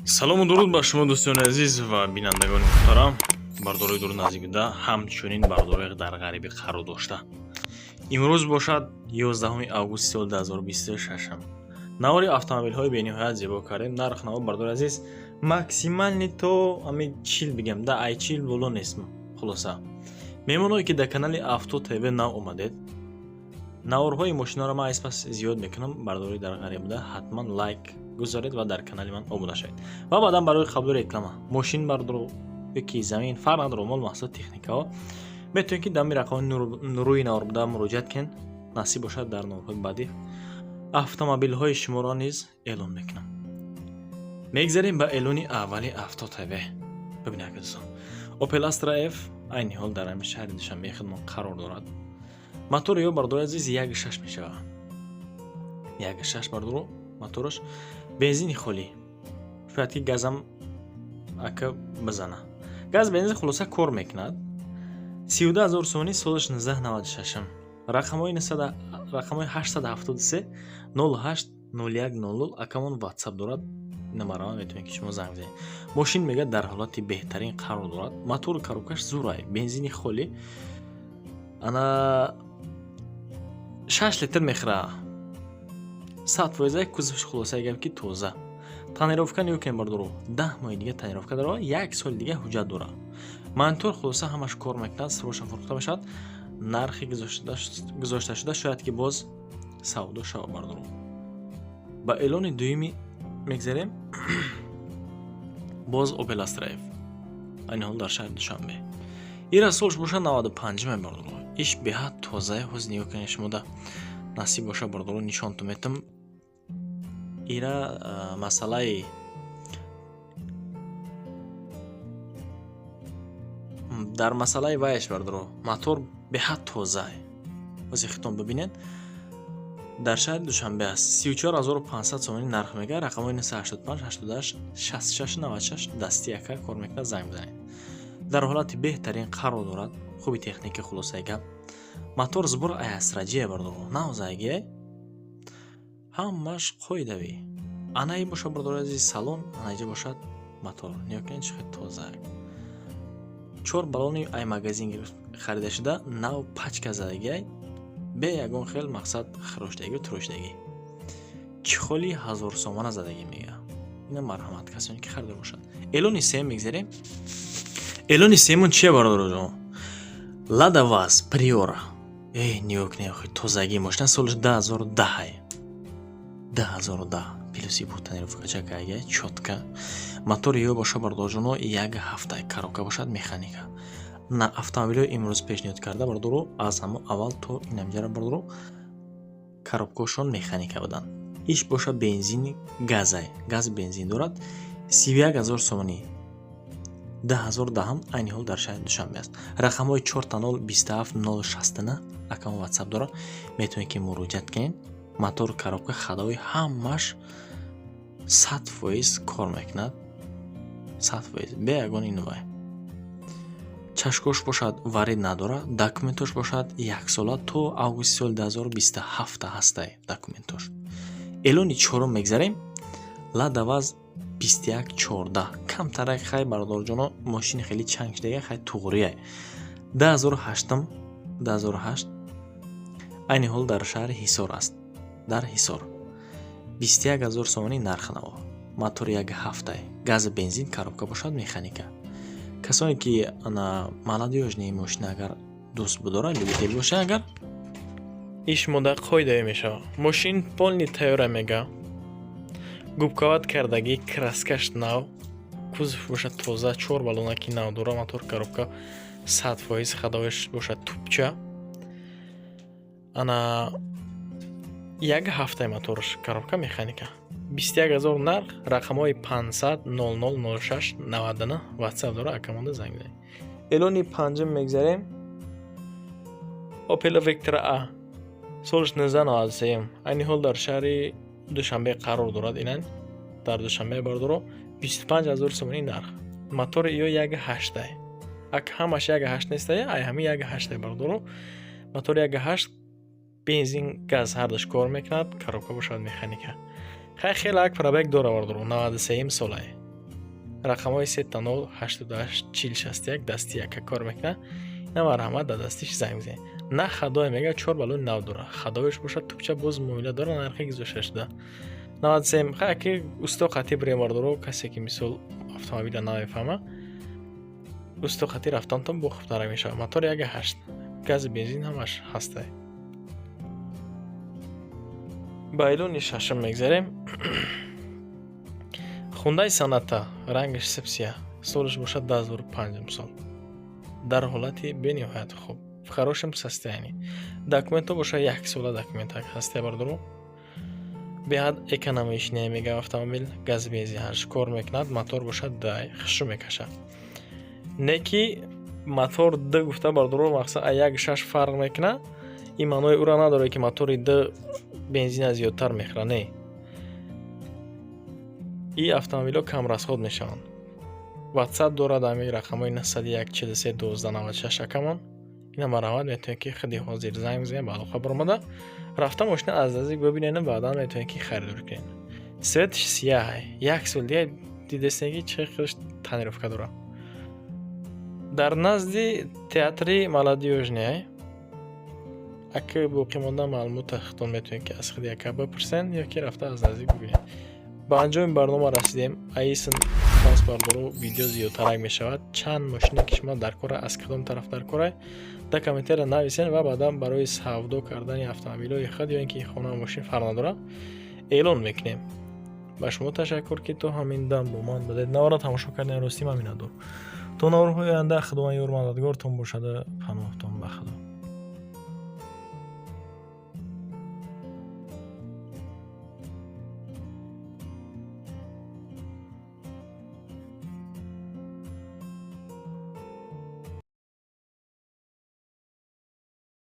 Салому дуруд ба шумо, дӯстони азиз ва бинандагони муҳтарам, бардорои дуру наздик буда, ҳамчунин бардорои дар ғарибӣ қарор дошта. Имрӯз бошад 11 августи соли 2026. Навори автомобилҳои бениҳоят зебо кардем. Нарх наво, бардори азиз, максимальный то ами 40 бигем да, ай 40 боло нест. Хулоса, меҳмоное, ки дар канали Авто ТВ нав омадед, наворҳои мошинаро ман айспас зиёд мекунам. Бардорои дар ғариб буда, ҳатман лайк гузоред ва дар канали ман обуна шавед. Ва баъдан барои қабули реклама мошин, бардоро, ёки замин, фарқ надорад, мол, маҳсулот, техникаҳо, метавонед, ки дами рақами рӯи навор буда муроҷиат кунед. Насиб бошад, дар наворҳои баъдӣ автомобилҳои шуморо низ эълон мекунам. Мегзарем ба эълони аввали Авто ТВ. Бибинед, дӯстон, Opel Astra F айни ҳол дар ҳамин шаҳри Душанбеи худмон қарор дорад. Мотори ё, бардори азиз, 1,6 мешавад, 1,6, бардоро. Мотораш бензини холӣ, шояд ки газам ака бизана, газ, бензин, хулоса, кор мекунад. 32 000 сомонӣ, солаш 1996-м. Рақамҳои 873 08 01 00 акамон WhatsApp дорад. Номарама метавонед, ки шумо занг бизанед. Мошин, мегӯяд, дар ҳолати беҳтарин қарор дорад, мотору коробкаш зурай, бензини холӣ, ана 6 литр мехӯра, 100%, кузовш, хулосаи гап, ки тоза. Тонировка нигоҳ кунед, бардоро, 10 моҳи дига тонировка дорад, як соли дига ҳуҷҷат дорад. Монитор, хулоса, ҳамаш кор мекунад, срочно фурӯхта мешавад. Нархи гузошта шуда, шояд ки боз савдо шавад, бардоро. Ба эълони дуюми мегзарем. Боз Opel Astra F, айни ҳол дар шаҳри Душанбе. Ира солш бошад 95-ме, бардоро. Иш беҳад тозае. Ҳозир нигоҳ кунед, шумода насиб боша, бардоро, нишонтон метам. Ира масъалаи дар масъалаи вайш, бардоро, мотор беҳад тозае. Ҳозир хитон бибинед, дар шаҳри Душанбе аст. 34 500 сомонӣ нарх мегӯяд. Рақамҳои 985 88 66 96, дасти яка кор мекунад, занг бизанед. Дар ҳолати беҳтарин қарор дорад, хуби техника. Хулосаи гап, мотор сбор ай Астра Ҷия, бардоро, навзагия, ҳамаш қоидавӣ. Анаи бошад, бардори азиз, салон, анаиҷа бошад мотор. Нигоҳ кунед, чӣ хел тоза. Чор баллони ай магазин харида шуда, нав пачка задагиай, бе ягон хел мақсад хироштагию туроштагӣ. Чехоли 1000 сомона задагӣ мега. Ина марҳамат, касоне ки харидор бошад. Эълони сеюм мегзарем. Эълони сеюмон чия, бародароҷон? Лада Ваз Приора. Эй, нигоҳ кунед, охи, тозагии мошина. Солаш 2010-ай, 2010, плюси бу тонировкача кайга, чётко. Мотори ё боша, бародарҷоно, 1,7, коробка бошад механика. На автомобилҳои имрӯз пешниҳод карда, бардоро, аз ҳамо аввал то инамҷара, бардоро, коробкаҳошон механика буданд. Иш боша бензини газай, газ, бензин дорад. 31 000 сомонӣ, 2010-ам, айни ҳол дар шаҳри Душанбе аст. Рақамҳои 000 27 069, акамо WhatsApp дорад, метавонед, ки муроҷиат кунед. Мотор, коробка, ходовой ҳамаш 100% кор мекунад, 100%, бе ягон инувай. Чашкош бошад варид надорад. Документош бошад яксола, то августи соли 2027 ҳастай документош. Эълони чорум мегзарем. Лада Ваз 2114, камтарак. Хай, бародарҷоно, мошини хеле чанг шудага, хай, туғрияй. 2008-м, 2008, айни ҳол дар шаҳри Ҳисор аст, дар Ҳисор. 21 000 сомонӣ нарх наво. Мотори 1,7, гази, бензин, коробка бошад механика. Касоне ки ана молодёжный мошина агар дӯст бидорад, любитель боша агар, иш мода қоидавӣ мешавад. Мошин полный тайёра, мега, губковать кардагӣ, краскаш нав, кузов бошад тоза, чор баллонаки нав дора, мотор, коробка 100%, ходовояш бошад тупча. Ана 1,7 мотораш, коробка механика, 21 000 нарх. Рақамҳои 500 00 06 99, WhatsApp дора, акамонда занг занед. Эълони панҷум мегзарем. Opel Vectra A, солаш 1993, айни ҳол дар шаҳри Душанбе қарор дорад. Инан дар Душанбе, бардоро. 25 000 сомонӣ нарх. Мотори ё 1,8-ай. Ак ҳамаш 1,8 нестая, ай ҳами 1,8-ай, бардоро. Мотори 1,8, бензин, газ ҳардаш кор мекунад, коробка бошад механика. Хай, хеле ак пробег дора, бардоро, 93 солай. Рақамҳои сета 0 88 40 61 дасти яка кор мекунад. Ина, марҳамат, дар дастиш занг бизанед. На ходовой мега, чор баллони нав дора. Ходовой ш бошад, тупча боз муомила дора, нархи гузошта шуда 93. Хай, ки усто қатӣ бирем, бардоро, касе ки, мисол, автомобила намефаҳма, усто қатӣ рафтантон бо хубтарак мешавад. Мотор 1,8, гази, бензин ҳамаш ҳастай. Ба эълони шашум мегзарем. Хундай Соната, рангаш сипсия, солаш бошад 2005 сол, дар ҳолати бениҳоят хуб, в хорошем состоянии. Документҳо бошад, яксола документ ҳастай, бардоро. Беҳад экономичный мега автомобил, газ, бензин ҳаш кор мекунад. Мотор бошад дай хушрӯ мекашад. Не ки мотор д гуфта, бардоро, мақсад а 1,6 фарқ мекунад, ин маънои ӯро надорад, ки мотори д бензина зиёдтар мехӯрад. Не, ин автомобилҳо камрасход мешаванд. Ватсап дорад, ҳамин рақамҳои 901 43 12 96 акамон. Ина, марҳамат, метавонед, ки худи ҳозир занг бизанед, ба алоқа баромада, рафта мошина аз наздик бибинед, баъдан метавонед, ки харидорӣ кунед. Цвет ш сияҳ, як сол дига дидестем, ки чӣ хелш тонировка дорад. Дар назди театри Молодёжный. Ака, боқӣ монда маълумота худтон метавонед, ки аз худи ака бипурсен ё ки рафта аз наздик бибинед. Ба анҷоми барнома расидем. Аисн пас, бардоро, видео зиёдтарак мешавад. Чанд мошине ки шумо дар кора, аз кадом тараф дар кора, дар комментария нависен ва баъдан барои савдо кардани автомобилҳои худ ё ин ки хона, мошин, фарқ надорад, эълон мекунем. Ба шумо ташаккур, ки то ҳамин дам бо ман будед, навора тамошо кардем. Ростӣ, ман миннатдор. То наворҳои оянда Худованд ёру мададгортон бошада. Паноҳтон ба Худо.